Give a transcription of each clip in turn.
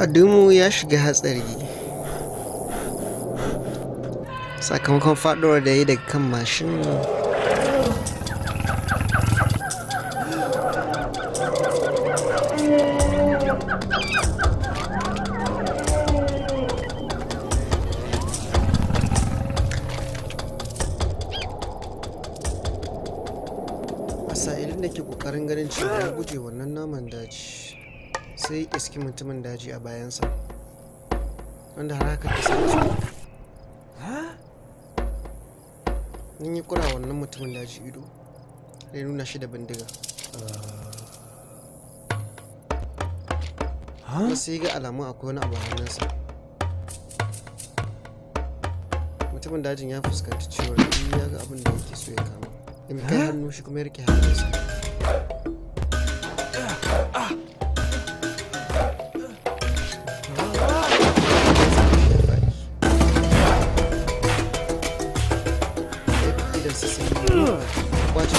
Adumu ya shiga hatsari sakamakon faɗuwar da ya yi daga kan mashin. A sa'ilin da ke ƙoƙarin ganin cewa ya guje wannan naman daji, sai ya iski mutumin daji a bayansa, wanda har haka ta sa su in yi kura wannan mutumin daji ido, ya nuna shi da bindiga. Kuma sai ga alamu akwai wani abu a hannunsa. Mutumin dajin ya fuskanci cewar ya ga abin da yake so ya kama, in kai hannu shi kuma ya rike hannunsa. Idansa sai ya kwace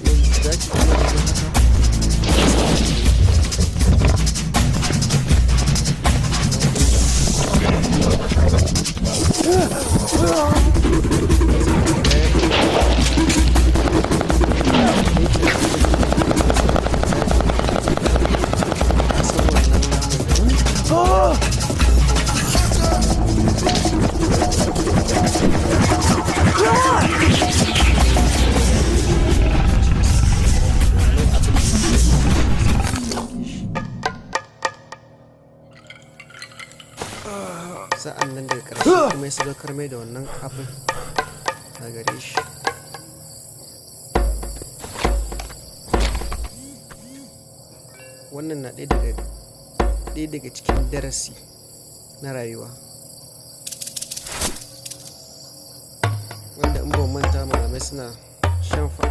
yanzu zaki kuma da haka. Sa'an nan daga ƙarshe kuma ya sadaukar mai da wannan abin a gare shi. Wannan na ɗaya daga cikin darasi na rayuwa, wanda in ba manta malamai suna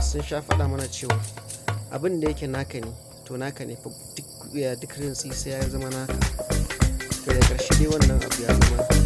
sun sha faɗa mana cewa abin da yake naka ne, to naka ne fa, duk ya duk rintsi sai ya zama naka. To, da ƙarshe dai wannan abu ya zama